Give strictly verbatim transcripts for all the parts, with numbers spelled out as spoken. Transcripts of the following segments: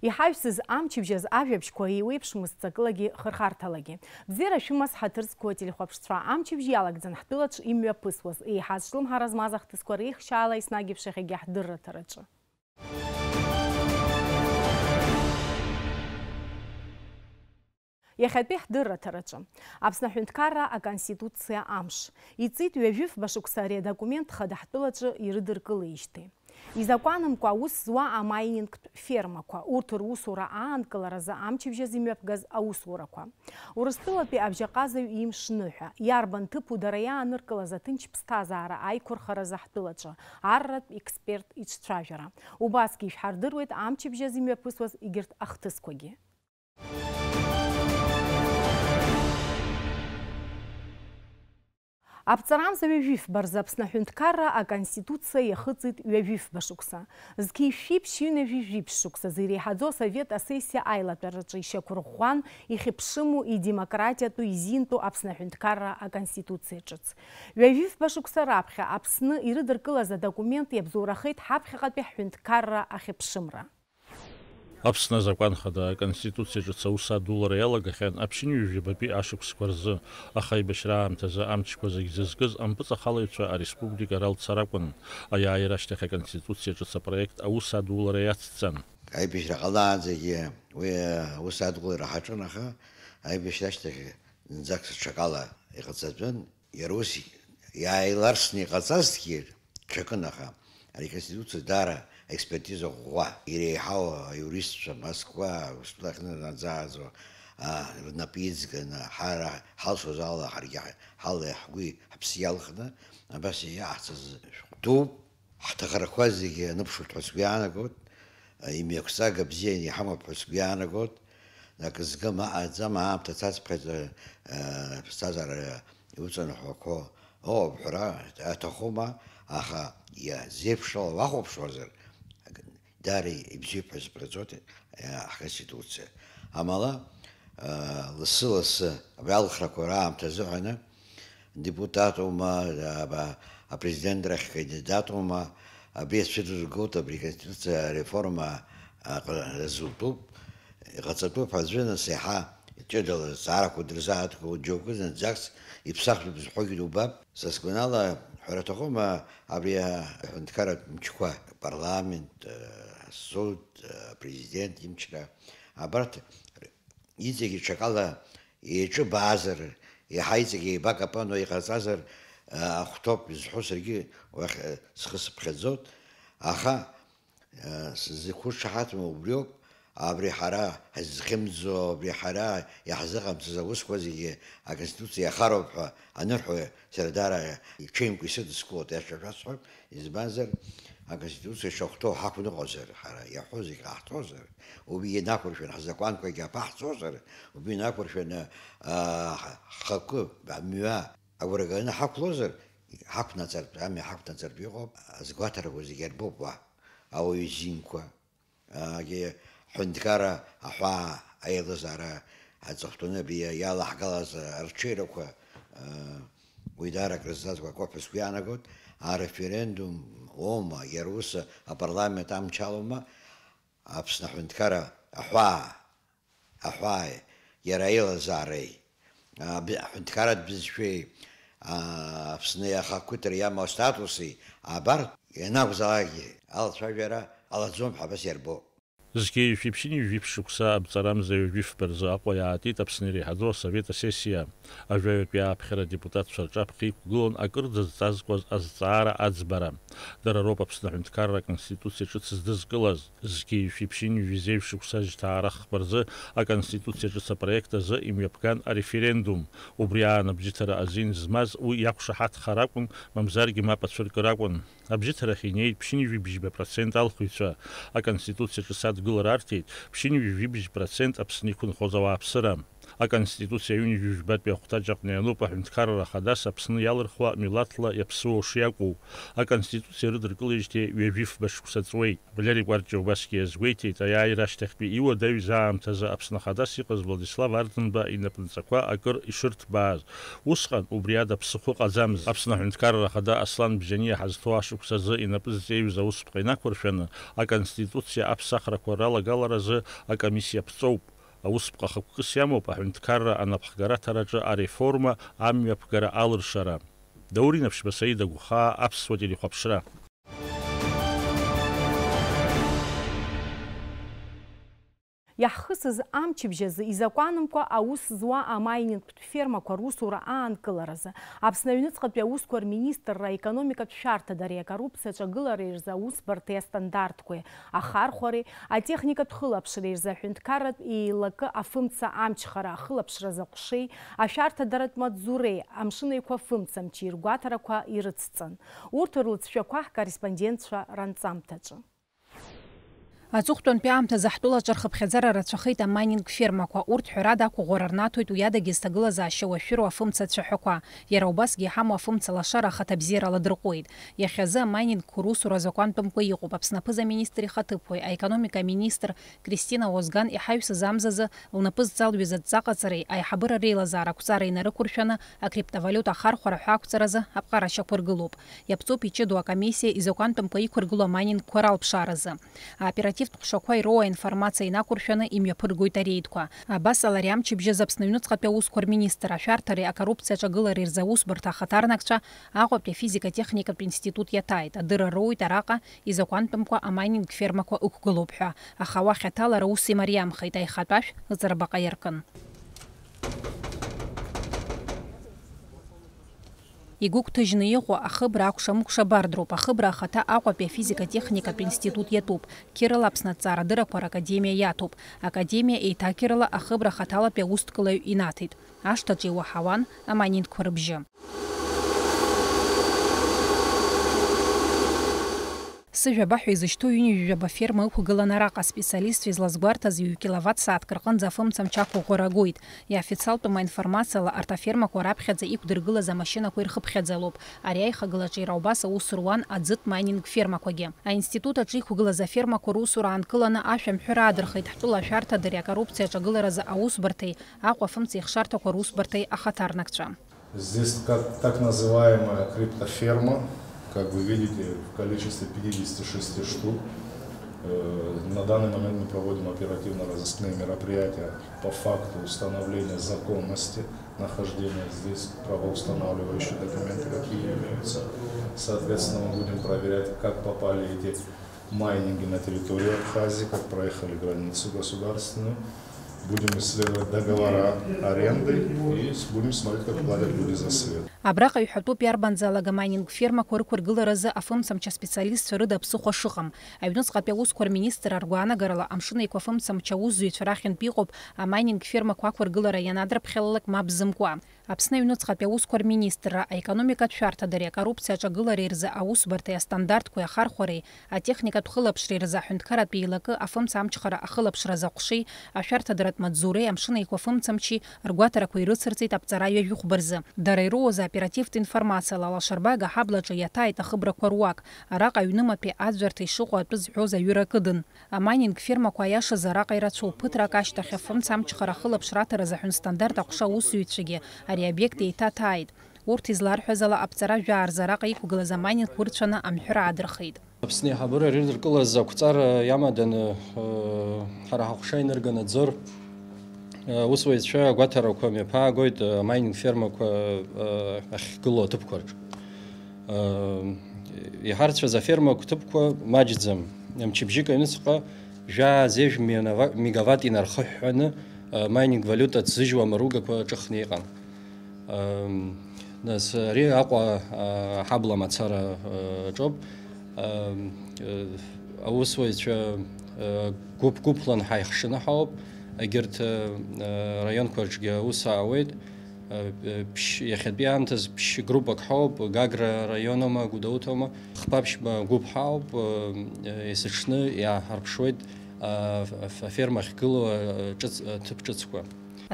Иҳаҩсыз амчыбжьаз ажәабжьқәа еиуеиԥшмызт ҵакылагьы хырхарҭалагьы. Бзиара шәымаз, ҳаҭыр зқәу ателехәаԥшцәа, амчыбжь иалагӡан ҳтәылаҿ имҩаԥысуаз, еиҳа зҿлымҳара змаз ахҭысқәа реихшьаала еснагь еиԥш иахьагьы ҳдырраҭараҿы. Иахьатәи ҳдырраҭараҿы. Аԥсны аҳәынҭқарра аконституциа амш. Иҵит ҩажәи фба шықәса ари адокумент хада ҳтәылаҿы ирыдыркылеижьҭеи. Изакәанымкәа аус зуа амайнинктә фермақәа, урҭ русура аанкыларазы амчыбжьаз имҩаԥгаз аусурақәа. Урыстәылатәи абжьаҟазаҩ имш ныҳәа, иарбан ҭыԥу дара иааныркылаз аҭынч ԥсҭазаара аиқәырхаразы ҳтәылаҿы арратә експерт иҿцәажәара. Убасгьы ишәҳардыруеит амчыбжьаз имҩаԥысуаз егьырҭ ахҭысқәагьы. Аԥҵарамза ҩажәи фба рзы Аԥсны аҳәынҭқарра аконституциа иахыҵит ҩажәи фба шықәса. Зқьи шәи ԥшьынҩажәи жәиԥшь шықәсазы иреиҳаӡоу асовет асессиа аилатәараҿы ишьақәырӷәӷәан ихьыԥшыму, идемократиатәу, изинтәу Аԥсны аҳәынҭқарра аконституциа ҿыц. Ҩажәи фба шықәса раԥхьа Аԥсны ирыдыркылаз адокумент иабзоурахеит ҳаԥхьаҟатәи ҳҳәынҭқарра ахьыԥшымра. Аԥсны азакәан хада аконституциа ҿыц аус адулара иалагахьан аԥшьынҩажәи жәабатәи ашықәсқәа рзы, аха аибашьра аамҭазы амчқәа зегь зызкыз ампыҵахалаҩцәа ареспублика ралцар акәын. Аиааира ашьҭахь аконституциа ҿыц апроект аус адулара иацҵан. Аибашьра ҟалаанӡагьы уи аус адулара ҳаҿын, аха аибашьра ашьҭахь зынӡак ҽакала иҟаҵатәын. Иара ус иааиларсны иҟаҵазҭгьы, ҽакын, аха ари аконституциа даара аекспертиза ӷәӷәа иреиҳау аиуристцәа Москва, Урыстәылахь наӡааӡо, а, рнапы иҵганы, ҳара ҳалшоз ала, ҳаргьы ҳала ҳгәи ҳԥси иалхны, абас иаҳцаз шәҟә дууп. Ҳҭахрақәа зегьы аныԥшуеит ҳәа сгәы иаанагоит, имҩақәҵага бзианы иҳамоуп ҳәа сгәы иаанагоит. Акы згым аҟаӡам, аамҭа цацԥхьаӡа, э, ԥсҭазаара иуҵанаҳәақәо ыҟоуп ҳәара аҭахума, аха иазеиԥшрала уахәаԥшуазар, даара ибзиоуп ҳәа сыԥхьаӡоит, э, ҳконституциа. Амала, э, лассы-лассы абри алхрақәа раамҭа азыҳәаны, депутатума, а, а, апрезидентрахь кандидатума, абри ацәырыргоит абри аконституциа ареформа, а, ҟа-, зутәуп, иҟаҵатәуп аӡәы, нас иаҳа ҷыдала азҵаарақәа дырзааҭгылоит, џьоукы зынӡакс иԥсахтәуп зҳәогьы дубап. Са сгәанала, ҳәара аҭахума, абри аҳәынҭқарратә мчқәа, апарламент, а, асуд, а, апрезидент имчра, абарҭ иҵегьы ҽакала еиҿыбаазар, еиҳа иҵегь еибакапано иҟаҵазар, а, ахәҭоуп изҳәо саргьы уахь, а, схы сыԥхьаӡоит, аха, а, сзықәшаҳаҭым убриоуп, абри ҳара ҳазхьымӡо, абри ҳара иаҳзыҟамҵаз аусқәа зегьы аконституциа иахароуп ҳәа анырҳәо, сара даара иҽеимкәа исыдыскылоит, аиаша шәасҳәап, избанзар, аконституциа шахәҭоу ҳақәныҟәозар, ҳара иаҳҳәо зегь ҟаҳҵозар, убри инақәыршәаны ҳзакәанқәагьы аԥаҳҵозар, убри инақәыршәаны, аа, ҳхықәкы, амҩа агәра ганы ҳақәлозар, ҳақәнаҵартә, амҩа ҳақәнаҵартә иҟоуп, азгәаҭарақәа зегьы арбоуп уа, ауаҩы изинқәа. Егьи ҳҳәынҭқарра аҳәаа аилазаара аҵыхәтәаны абри иалаҳгалаз арҽеирақәа, уи даара акрызҵазкуа акоуп ҳәа сгәы иаанагоит. Ареферендум оума, иара ус апарламент амч алоума, Аԥсны аҳәынҭқарра аҳәаа, аҳәааи, иара аилазаареи, а, б-, аҳәынҭқарратә бызшәеи, а, Аԥсны ахақәиҭра иамоу астатуси, абарҭ ианакәзаалакгьы алацәажәара ҟалаӡом ҳәа абас иарбоуп. Зқьи жәшәи ԥшьынҩажәи жәиԥшь шықәса аԥҵарамза ҩажәи фба рзы Аҟәа иаатит Аԥсны иреиҳаӡоу асовет асессиа. Ажәаҩатәи ааԥхьара адепутатцәа рҿаԥхьа иқәгылон акырӡа зҵазкуаз азҵаара аӡбара. Дара роуп Аԥсны аҳәынҭқарра аконституциа ҿыц здызкылаз. Зқьи жәшәи ԥшьынҩажәи зеижә шықәса жьҭаара хԥа рзы аконституциа ҿыц апроект азы имҩаԥган ареферендум. Убри аан абжьыҭара азин змаз уи иақәшаҳаҭхар акәын, мамзаргьы мап ацәыркыр акәын. Абжьыҭарахь инеит ԥшьынҩажәи бжьба процент алхыҩцәа. Аконституциа ҿыц адгылара арҭеит ԥшьынҩажәи бжь процент Аԥсны иқәынхоз ауааԥсыра. Аконституциа ҩынҩажәи жәбатәи ахәҭаҷ аҟны иануп аҳәынҭқарра хадас Аԥсны иалырхуа милаҭла иаԥсуоу шиакәу. Аконституциа рыдыркылеижьҭеи ҩажәи фба шықәса ҵуеит. Валери Кәарҷиа убасгьы иазгәеиҭеит, аиааира ашьҭахьтәи иуадаҩыз аамҭазы Аԥсны хадас иҟаз Владислав Арӡынба инапынҵақәа акыр ишырҭбааз. Усҟан убри ада ԥсыхәа ыҟаӡамызт. Аԥсны аҳәынҭқарра ахада Аслан Бжьаниа ҳазҭоу ашықәсазы инапы зҵеиҩыз аусԥҟа инақәыршәаны, аконституциа аԥсахрақәа ралагаларазы акомиссиа ԥҵоуп. Аусԥҟа хықәкыс иамоуп аҳәынҭқарра анапхгара аҭараҿы ареформа, амҩаԥгара алыршара. Даур Инаԥшьба, Саида Гәхаа, Аԥсуа телехәаԥшра. Иаҳхысыз амчыбжь азы изакәанымкәа аус зуа амаинингтә фермақәа русура аанкыларазы Аԥсны аҩныҵҟатәи аусқәа рминистрра аекономикатә шәарҭадареи акоррупциа аҿагылареи рзы аусбарҭеи астандартқәеи ахархәареи, атехникатә хылаԥшреи рзы аҳәынҭқарратә еилакы афымца амчхара ахылаԥшразы аҟәшеи, ашәарҭадаратә маҵзуреи, амшын еиқәа фымцамчи ргәаҭарақәа ирыцҵан. Урҭ рлыҵшәақәа ҳкорреспондентцәа ранҵамҭаҿы. Аҵыхәтәантәи аамҭазы ҳтәылаҿы рхыԥхьаӡара рацәахеит амайнинг фермақәа. Урҭ, ҳәарада, ақәыӷәӷәара рнаҭоит уи адагьы зҭагылазаашьа уашәыроу афымца цәаҳәақәа. Иара убасгьы иҳамоу афымца лашара ахаҭабзиара ладырҟәуеит. Иахьазы амайнингқәа русура азакәантәымкәа иҟоуп. Аԥсны аԥыза-министр ихаҭыԥуаҩ, аекономика аминистр Кристина Озган иҳаҩсыз амзазы лнапы зҵалҩыз адҵаҟаҵареи аиҳабыра реилазаара ақәҵара инарықәыршәаны акриптовалиута ахархәара ҳәа ақәҵаразы аԥҟара шьақәыргылоуп. Иаԥҵоуп иҷыдоу акомиссиа изакәантәымкәа иқәыргылоу амайнингқәа ралԥшааразы. Аоперативтә ҟәшақәа ироуа аинформациа инақәыршәаны имҩаԥыргоит ареидқәа. Абас ала ари амчыбжьазы Аԥсны аҩныҵҟатәи аусқәа рминистр, ашәарҭареи акоррупциа аҿагылареи рзы аусбарҭа ахаҭарнакцәа, Аҟәатәи афизика-техникатә институт иаҭааит, адырра роуеит араҟа изакәантәымкәа амайнинг фермақәа ықәгылоуп ҳәа, аха уахь аҭалара ус имариамхеит, аихатә ашә ыҵарбаҟа иаркын. Игәыгәҭажьны иҟоу ахыбра акәша-мыкәша бардроуп. Ахыбра ахаҭа Аҟәатәи афизика-техникатә институт иатәуп. Қьырала Аԥсны аҭҵаарадыррақәа ракадемиа иаҭәуп. Академиа еиҭа Қьырала ахыбра ахаҭалатәи аусҭкылаҩ инаҭеит. Ашҭаҿы иуаҳауан амайнинқәа рыбжьы. Сыжәабаҳәа изышьҭоу ҩынҩажәаба ферма ықәгылан араҟа. Специалистцәа излазгәарҭаз, ҩ-киловатт сааҭк рҟынӡа афымцамч ақәыӷәӷәара агоит. Иофициалтәым аинформациала, арҭ афермақәа раԥхьаӡа иқәдыргылаз амашьынақәа ирхыԥхьаӡалоуп. Ари аихагылаҿы иара убас аус руан аӡытә майнинг фермақәагьы. Аинститут аҿы иқәгылаз афермақәа русура аанкыланы ашә амҳәыр аадырхеит ҳтәыла ашәарҭадареи акоррупциа аҿагыларазы аусбарҭеи Аҟәа афымцеихшарҭақәа русбарҭеи ахаҭарнакцәа. Здесь как так называемая криптоферма, как вы видите, в количестве пятидесяти шести штук. Э, на данный момент мы проводим оперативно-розыскные мероприятия по факту установления законности нахождения здесь, правоустанавливающие документы какие имеются. Соответственно, мы будем проверять, как попали эти майнинги на территорию Абхазии, как проехали границу государственную. Будем исследовать договора аренды и с-, будем смотреть, как платят люди за свет. Абраҟа иҳәатәуп иарбанзаалак амайнинг фермақәа рықәыргыларазы афымцамч аспециалистцәа рыда ԥсыхәа шыҟам. Аҩныҵҟатәи аусқәа рминистрра ргәаанагарала, амшын еиқәа афымцамч аус зуҩцәа рахьынтә иҟоуп амайнинг фермақәа ақәыргылара ианадырԥхьалалак мап зымкуа. Аԥсны аҩныҵҟатәи аусқәа рминистрра, аекономикатә шәарҭадареи акоррупциа аҿагылареи рзы аусбарҭеи астандартқәеи ахархәареи, атехникатә хылаԥшреи рзы аҳәынҭқарратә еилакы афымца амчхара ахылаԥшразы аҟәшеи, ашәарҭадаратә маҵзуреи амшын еиқәа афымцамчи ргәаҭарақәа ирыцырҵеит аԥҵара ҩажәихәба рзы. Дара ироуаз аоперативтә информациала алашарбага аҳаблаҿы иаҭааит ахыбрақәа руак. Араҟа аҩнымаҭәеи аӡәӡәарҭеи шыҟоу атәы зҳәоз аҩыра кыдын. Амайнинг фермақәа аиашазы араҟа ирацәоуп. Ԥыҭрак ашьҭахь афымца амчхара ахылаԥшра аҭаразы аҳәынҭстандарт аҟәша аусзуҩцәагьы ари аобиект еиҭаҭааит. Урҭ изларҳәаз ала, аԥҵара жәаа рзы араҟа иқәгылаз амайнинг ырцәаны амҳәыр аадырхеит. Аԥсны аиҳабыра ирыдыркылаз ақәҵара иамаданы, ыы, ҳара ҳаҟәша инырганаӡор, ыы, аусуҩцәа агәаҭарақәа мҩаԥаагоит, ыы, амайнинг фермақәа, ыы, ахьгылоу аҭыԥқәа рҿы. Ыы, иҳарцәаз аферма агәҭыԥқәа маҷӡам. Мчыбжьык аҩныҵҟа жәаа зежә мегава-, мегаватт инархыҳәҳәаны, ыы, майнинг валиута ҭзыжьуа амаругақәа ҿыхны иҟан. Ам, нас, ари Аҟәа, а, ҳабла мацара, а, аҿоуп. Ам, э, аусуҩцәа, э, гәыԥ-гәыԥлан ҳаихшаны ҳауп. Егьырҭ, э, раионқәа рҿгьы аус аауеит. Э, э, ԥшь-, иахьатәи аамҭаз ԥшь-группак ҳауп, Гагра раионоума, Гәдоуҭоума. Хԥа-ԥшьба гәыԥ ҳауп, э, э, есыҽны иааҳарԥшуеит, а, аф-, аферма ахьгылоу, а, ҿыц-, аҭыԥ ҿыцқәа.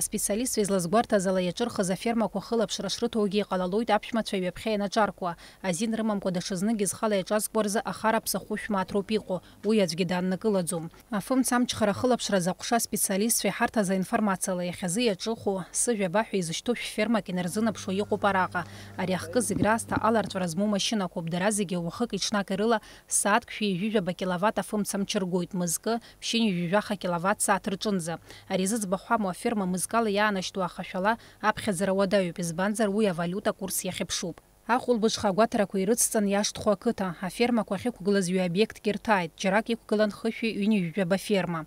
Аспециалистцәа излазгәарҭаз ала, иаҿырхыз афермақәа хылаԥшра шрыҭогьы иҟалалоит аԥшәмацәа ҩаԥхьа ианаҿаркуа. Азин рымамкәа даҽазнык изхала иаҿазкуа рзы ахара ԥсахәы шә мааҭ роуп иҟоу, уи аӡәгьы даннакылаӡом. Афымца амчхара ахылаԥшра азы аҟәша аспециалистцәа иҳарҭаз аинформациала, иахьазы иаҿыху, сыжәаба ҳәа изышьҭоу шәфермак инарзынаԥшуа иҟоуп араҟа. Ари ахкы зегь раасҭа аларҵәара змоу машьынақәоуп, дара зегьы уахыки-ҽнаки рыла сааҭк шәи ҩажәи жәаба киловатт афымца амч ргоит, мызкы ԥшьынҩажәи жәаха киловатт сааҭ рҿынӡа. Ари зыӡбахә амоу аферма мызкала иаанашьҭуа ахашәала аԥхьаӡара уадаҩуп, избанзар, уи авалиута курс иахьыԥшуп. Ахәылбыҽха агәаҭарақәа ирыцҵан иашҭхо ақыҭа, афермақәа ахьықәгылаз ҩы обиектгьы рҭааит, џьарак иқәгылан хышәи ҩынҩажәи жәаба ферма.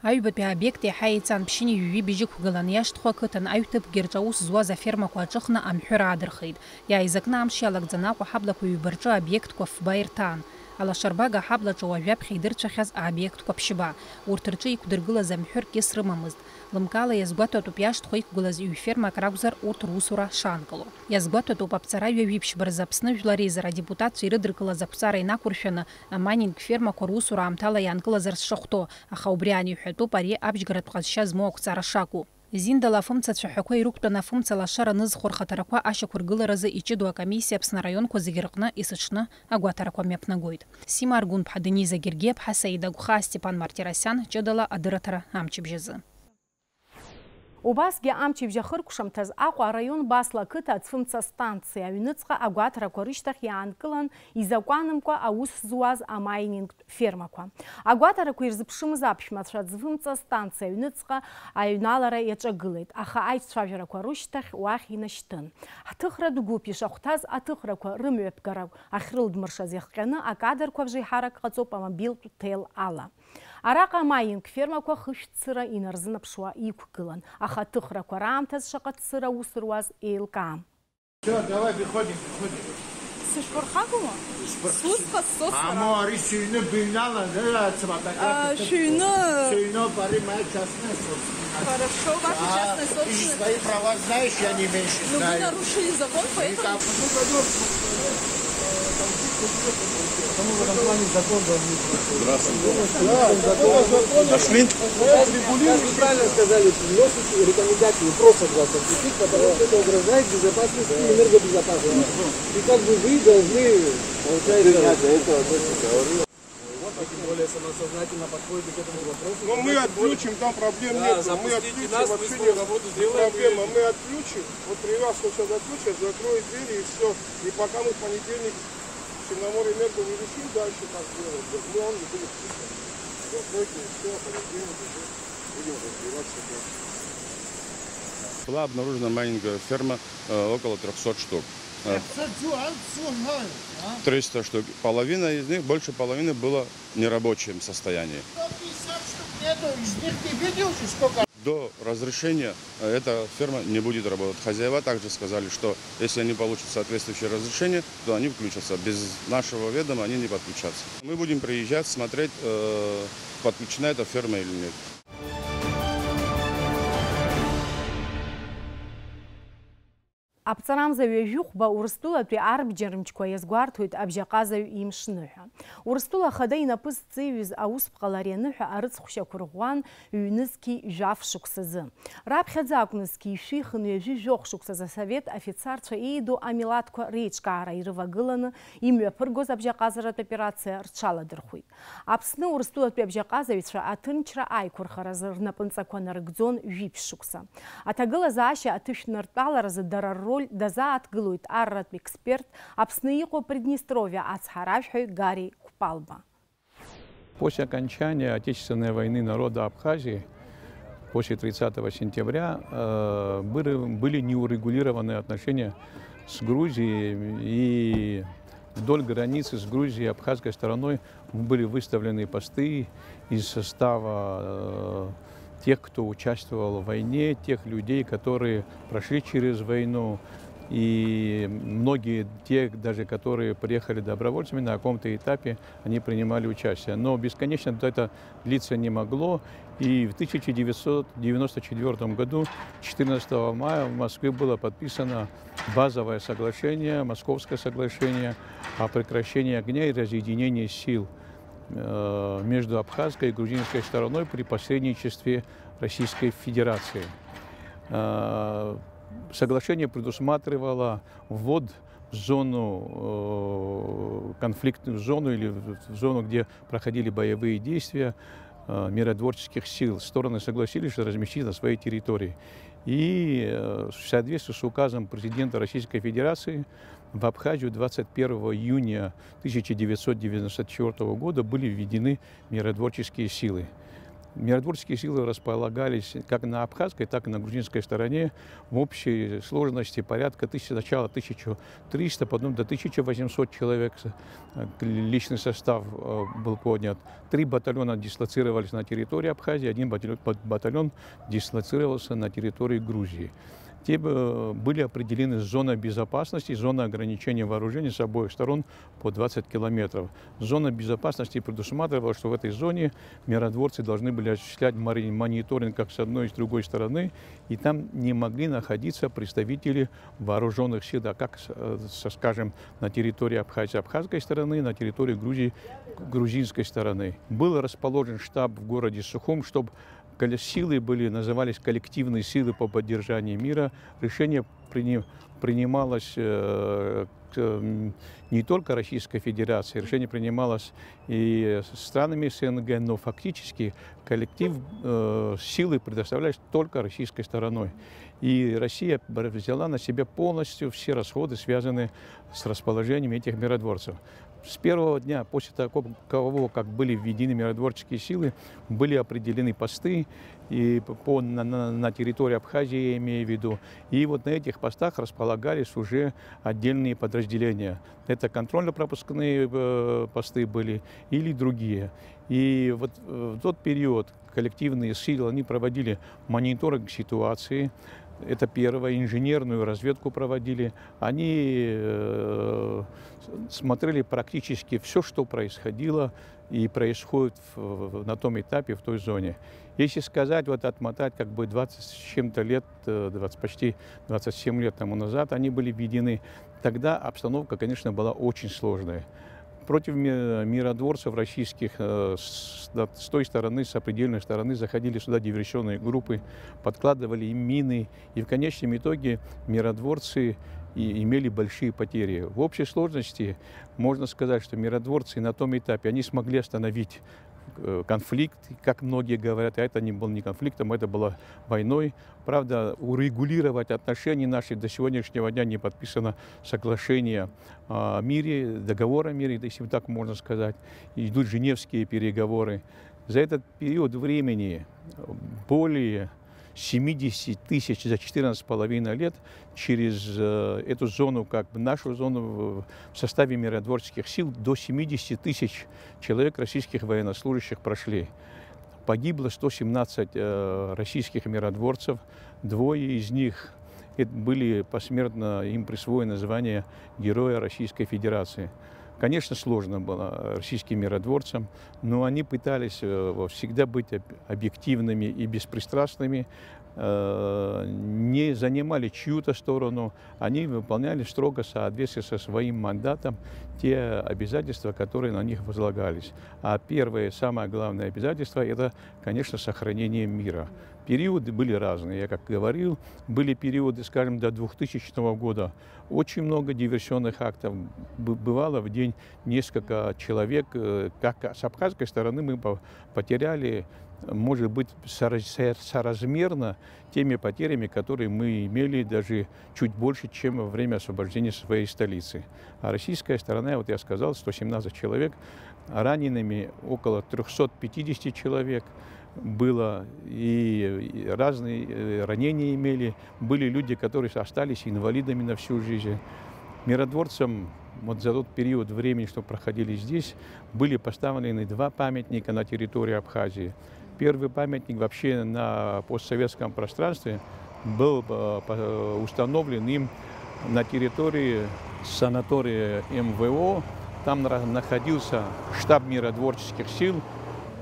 Аҩбатәи аобиект иаҳа еиҵан, ԥшьынҩажәи жәибжь ықәгылан, иашҭхо ақыҭан, аҩ-ҭыԥгьы рҿы аус зуаз афермақәа аҿыхны амҳәыр аадырхеит. Иааизакны амш иалагӡаны Аҟәа ҳаблақәа ҩба рҿы аобиектқәа фба ирҭаан. Алашарбага аҳаблаҿы уажәаԥхьа идырцәахьаз аобиектқәа ԥшьба. Урҭ рҿы иқәдыргылаз амҳәыр кьыс рымамызт. Лымкаала иазгәаҭатәуп иашҭхо иқәгылаз ҩ-фермак ракәзар, урҭ русура шаанкыло. Иазгәаҭатәуп аԥҵара ҩажәи ԥшьба рзы Аԥсны Жәлар Реизара адепутатцәа ирыдыркылаз ақәҵара инақәыршәаны, амайнинг фермақәа русура аамҭала иаанкылазар сшахәҭоу, аха убри аан иҳәатәуп ари абжьгаратә ҟазшьа змоу ақәҵара шакәу. Зиндала афымца цәаҳәақәа ирықәтәаны афымца лашара анызхо рхаҭарақәа ашьақәыргыларазы иҷыдоу акомиссиа Аԥсны араионқәа зегьы рҟны есыҽны агәаҭарақәа мҩаԥнагоит. Сима Аргәынԥҳа, Дениза Гергиаԥҳа, Саида Агәхаа, Степан Мартиросиан, ҷыдала адырраҭара амчыбжь азы. Убасгьы амчыбжь ахыркәшамҭаз Аҟәа араион Басла ақыҭа ацәымца станциа аҩныҵҟа агәаҭарақәа рышьҭахь иаанкылан изакәанымкәа аус зуаз амайнинг фермақәа. Агәаҭарақәа ирзыԥшымыз аԥшәмацәа аӡвымҵа станциа аҩныҵҟа аҩналара иаҿагылеит, аха аицәажәарақәа рышьҭахь уахь инашьҭын. Ҳҭыхратә гәыԥ ишахәҭаз, аҭыхрақәа рымҩаԥгара ахьрылдмыршаз иахҟьаны акадрқәа абжеиҳарак ҟаҵоуп амобилтә ҭел ала. Араҟа амаинк фермақәа хышә цыра инарзынаԥшуа иқәгылан, аха аҭыхрақәа раамҭаз шаҟа цыра аус руаз еилкаам. Всё, давай, выходим, выходим. Сышәԥырхагоума? Сышәԥырх-, сусҟа сцо сара. Амо, ари сыҩны быҩналан, э, ацымаҭәа. А, шәыҩны. Сыҩноуп, ари моя частная собственность. Хорошо, ваша частная собственность. Да, и свои права знаешь, я не меньше знаю. Ну, вы нарушили закон, поэтому. И там, ну, пойдём. Потому в этом плане закон должен быть. Здравствуйте. Да, закон, закон. Пошли. Вы правильно сказали, вносите рекомендации, просто, пожалуйста, потому что это угрожает безопасности и энергобезопасности. И как бы вы должны, получается, принять для этого отношение. Вот, а тем более самосознательно подходите к этому вопросу. Но мы отключим, там проблем нет. Да, запустите нас, мы с вами работу сделаем. Мы отключим. Вот при вас сейчас отключат, закроют двери и всё. И пока мы в понедельник Черноморэнерго не решим дальше, как делать, мы он не будет включен. Закройте и всё, а в понедельник уже будем разбираться дальше. Была обнаружена майнинговая ферма, э, около трёхсот штук. Э, трёхсот зуан, зуан, а? Триста штук. Половина из них, больше половины было в нерабочем состоянии. Сто пятьдесят штук нету, из них не видел же сколько? До разрешения, э, эта ферма не будет работать. Хозяева также сказали, что если они получат соответствующее разрешение, то они включатся. Без нашего ведома они не подключатся. Мы будем приезжать, смотреть, э, подключена эта ферма или нет. Аԥҵарамза ҩажәи хәба Урыстәылатәи арбџьармчқәа иазгәарҭоит абжьаҟазаҩ имшныҳәа. Урыстәыла Ахада инапы зҵеиҩыз ауспҟалареи аныҳәа арыцхәшьақәа рӷәӷәан ҩнызқьи жәаф шықәсазы. Раԥхьаӡа акәны зқьи шәи хынҩажәи жәохә шықәсазы асовет афицарцәа еидоу амилаҭқәа реиҿкаара ирывагыланы имҩаԥыргоз абжьаҟазаратә операциа рҽаладырхәит. Аԥсны Урыстәылатәи абжьаҟазаҩцәа аҭынчра аиқәырхаразы рнапынҵақәа нарыгӡон жәиԥшь шықәса. Аҭагылазаашьа аҭышәнартәаларазы дара рроль дазааҭгылоит арратә експерт, Аԥсны иҟоу Приднестровиа ацҳаражәҳәаҩ Гари Кәпалба. После окончания Отечественной войны народа Абхазии, после тридцатого сентября, э, были, были неурегулированные отношения с Грузией, и вдоль границы с Грузией и абхазской стороной были выставлены посты из состава, э, тех, кто участвовал в войне, тех людей, которые прошли через войну, И многие те, даже которые приехали добровольцами, на каком-то этапе они принимали участие. Но бесконечно это длиться не могло. И в тысяча девятьсот девяносто четвёртом году, четырнадцатого мая, в Москве было подписано базовое соглашение, Московское соглашение о прекращении огня и разъединении сил э, между абхазской и грузинской стороной при посредничестве Российской Федерации. Э, Соглашение предусматривало ввод в зону, э, конфликтную зону или в в зону, где проходили боевые действия, э, миротворческих сил. Стороны согласились, что разместить на своей территории. И э, в соответствии с указом президента Российской Федерации в Абхазию двадцать первого июня тысяча девятьсот девяносто четвёртого года были введены миротворческие силы. Миротворческие силы располагались как на абхазской, так и на грузинской стороне в общей сложности порядка тысячи, сначала тысяча триста, потом до тысячи восьмисот человек э, личный состав э, был поднят. Три батальона дислоцировались на территории Абхазии, один батальон, батальон дислоцировался на территории Грузии. Те э, были определены зона безопасности, зона ограничения вооружения с обоих сторон по двадцать километров. Зона безопасности предусматривала, что в этой зоне миротворцы должны были осуществлять мониторинг как с одной и с другой стороны, и там не могли находиться представители вооруженных сил, а как, э, скажем, на территории Абхазии абхазской стороны, на территории Грузии грузинской стороны. Был расположен штаб в городе Сухум, чтобы силы были, назывались коллективные силы по поддержанию мира. Решение принималось э, не только Российской Федерации, решение принималось и странами СНГ, но фактически коллектив э, силы предоставлялись только российской стороной. И Россия взяла на себя полностью все расходы, связанные с расположением этих миротворцев. С первого дня после того, как были введены миротворческие силы, были определены посты и по, на, на, на территории Абхазии, я имею в виду. И вот на этих постах располагались уже отдельные подразделения. Это контрольно-пропускные э, посты были или другие. И вот э, в тот период коллективные силы, они проводили мониторинг ситуации. Это первое, инженерную разведку проводили. Они э, смотрели практически все, что происходило и происходит в, на том этапе, в той зоне. Если сказать, вот отмотать как бы двадцать с чем-то лет, э, двадцать, почти двадцать семь лет тому назад, они были введены, тогда обстановка, конечно, была очень сложная. Против миродворцев российских э, с той стороны, с сопредельной стороны заходили сюда диверсионные группы, подкладывали им мины, и в конечном итоге миродворцы и имели большие потери. В общей сложности можно сказать, что миродворцы на том этапе, они смогли остановить э, конфликт, как многие говорят, а это не был не конфликтом, это было войной. Правда, урегулировать отношения наши до сегодняшнего дня не подписано соглашение о мире, договор о мире, если так можно сказать. Идут Женевские переговоры. За этот период времени более семидесяти тысяч за четырнадцать с половиной лет через э, эту зону, как бы нашу зону в составе миротворческих сил, до семидесяти тысяч человек, российских военнослужащих, прошли. Погибло сто семнадцать э, российских миротворцев, двое из них были посмертно, им присвоено звание Героя Российской Федерации. Конечно, сложно было российским миротворцам, но они пытались э, всегда быть объективными и беспристрастными, э, не занимали чью-то сторону, они выполняли строго в соответствии со своим мандатом те обязательства, которые на них возлагались. А первое, самое главное обязательство, это, конечно, сохранение мира. Периоды были разные, я как говорил, были периоды, скажем, до двухтысячного года. Очень много диверсионных актов бывало в день, несколько человек, э, как с абхазской стороны мы потеряли, может быть, соразмерно теми потерями, которые мы имели даже чуть больше, чем во время освобождения своей столицы. А российская сторона, вот я сказал, сто семнадцать человек, ранеными около трёхсот пятидесяти человек было, и разные э, ранения имели. Были люди, которые остались инвалидами на всю жизнь. Миротворцам вот за тот период времени, что проходили здесь, были поставлены два памятника на территории Абхазии. Первый памятник вообще на постсоветском пространстве был э, установлен им На территории санатория М В О, там нра- находился штаб миротворческих сил,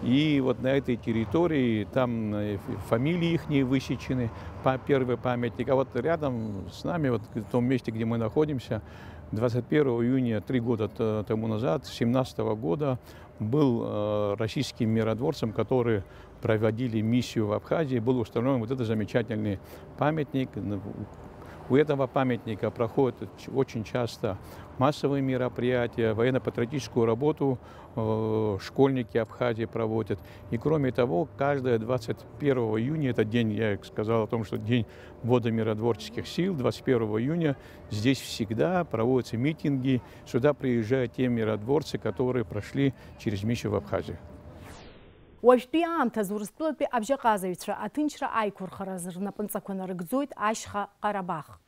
и вот на этой территории там э, ф- фамилии их высечены, па- первый памятник. А вот рядом с нами, вот в том месте, где мы находимся, двадцать первого июня, три года т- тому назад, семнадцатого года, был э, российским миротворцем, который проводили миссию в Абхазии, был установлен вот этот замечательный памятник. У этого памятника проходят ч- очень часто массовые мероприятия, военно-патриотическую работу э, школьники Абхазии проводят. И кроме того, каждое двадцать первого июня, этот день, я сказал о том, что день года миротворческих сил, двадцать первого июня, здесь всегда проводятся митинги, сюда приезжают те миротворцы, которые прошли через миссию в Абхазии. Уажәтәи аамҭазы Урыстәылатәи абжьаҟазаҩцәа аҭынчра аиқәырхаразы рнапынҵақәа нарыгӡоит ашьха Ҟарабах.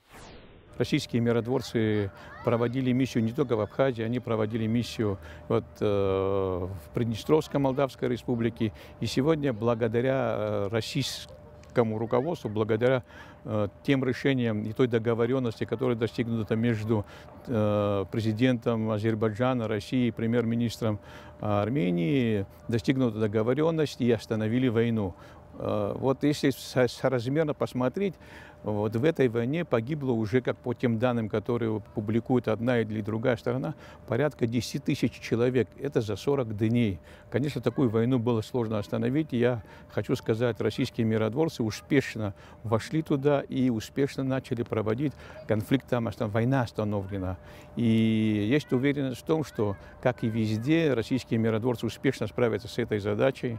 Российские миротворцы проводили миссию не только в Абхазии, они проводили миссию вот, э, в Приднестровской Молдавской Республике. И сегодня, благодаря э, российскому руководству, благодаря э, тем решениям и той договоренности, которая достигнута между э, президентом Азербайджана, России и премьер-министром э, Армении, достигнута договоренность и остановили войну. Э, Вот если со- соразмерно посмотреть, вот в этой войне погибло уже, как по тем данным, которые публикует одна или другая сторона, порядка десяти тысяч человек. Это за сорок дней. Конечно, такую войну было сложно остановить. И я хочу сказать, российские миротворцы успешно вошли туда и успешно начали проводить конфликт там, останов- война остановлена. И есть уверенность в том, что, как и везде, российские миротворцы успешно справятся с этой задачей.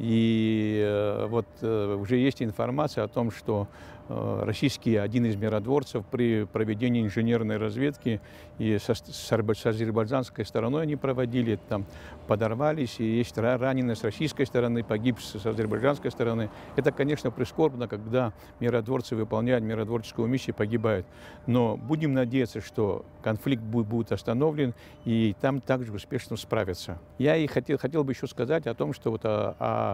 И э, вот э, уже есть информация о том, что э, российский один из миротворцев при проведении инженерной разведки и со, с арб- с азербайджанской стороной они проводили, там подорвались, и есть ра- раненые с российской стороны, погиб с, с азербайджанской стороны. Это, конечно, прискорбно, когда миротворцы выполняют миротворческую миссию, погибают. Но будем надеяться, что конфликт бу- будет остановлен, и там также успешно справятся. Я и хотел, хотел бы еще сказать о том, что вот о, о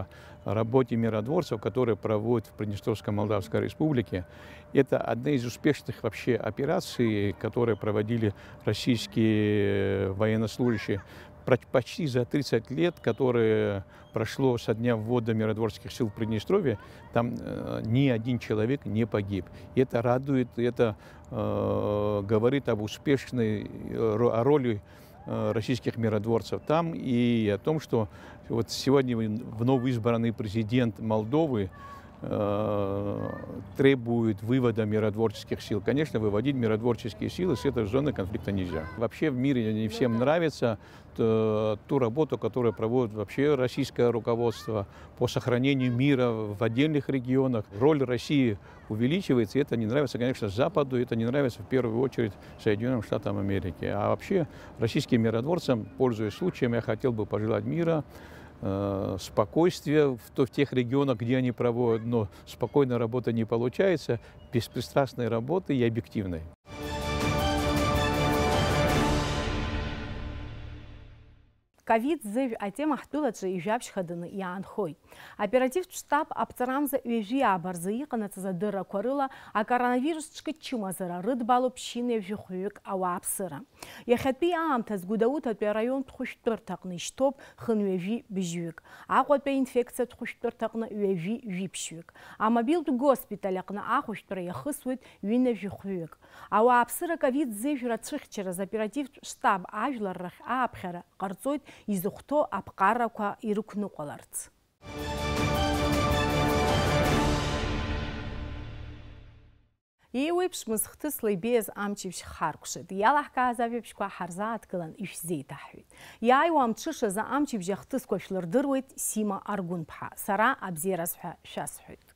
работе миротворцев, которые проводят в Приднестровской Молдавской Республике. Это одна из успешных вообще операций, которые проводили российские военнослужащие. Про- Почти за тридцать лет, которые прошло со дня ввода миротворческих сил в Приднестровье, там э, ни один человек не погиб. И это радует, и это э, говорит об успешной э, ро- о роли э, российских миротворцев там и о том, что вот сегодня вновь избранный президент Молдовы э, требует вывода миротворческих сил. Конечно, выводить миротворческие силы с этой зоны конфликта нельзя. Вообще в мире не всем нравится т- ту работу, которую проводит вообще российское руководство по сохранению мира в отдельных регионах. Роль России увеличивается, и это не нравится, конечно, Западу, это не нравится в первую очередь Соединенным Штатам Америки. А вообще российским миротворцам, пользуясь случаем, я хотел бы пожелать мира, э, спокойствия в, то- в тех регионах, где они проводят, но спокойной работы не получается, беспристрастной работы и объективной. Ковид зыжә атема ҳтәылаҿы ижәабжь хаданы иаанхоит. Оперативтә штаб аԥҵарамза ҩажәи ааба рзы иҟанаҵаз адыррақәа рыла акоронавирус ҿкы-чымазара рыдбалоуп ԥшьынҩажәи хәҩык ауааԥсыра. Иахьатәи аамҭаз Гәдоуҭатәи араионтә хәышәтәырҭаҟны ишьҭоуп хынҩажәи быжьҩык, Аҟәатәи аинфекциатә хәышәтәырҭаҟны ҩажәи жәиԥшьҩык, амобилтә госпиталь аҟны ахәышәтәра иахысуеит ҩынҩажәи хәҩык. Ауааԥсыра ковид зыжәра ацәыхьчараз оперативтә штаб ажәлар рахь ааԥхьара ҟарҵоит изыхәҭоу аԥҟарақәа ирықәныҟәаларц. Еиуеиԥшмыз хҭысла ибеиаз амчыбжь харкәшеит. Иалаҳкааз ажәабжьқәа ҳарзааҭгылан ишәзеиҭаҳҳәеит. Иааиуа амҽышазы амчыбжь ахҭысқәа шәлырдыруеит Сима Аргәынԥҳа. Сара абзиараз ҳәа шәасҳәоит.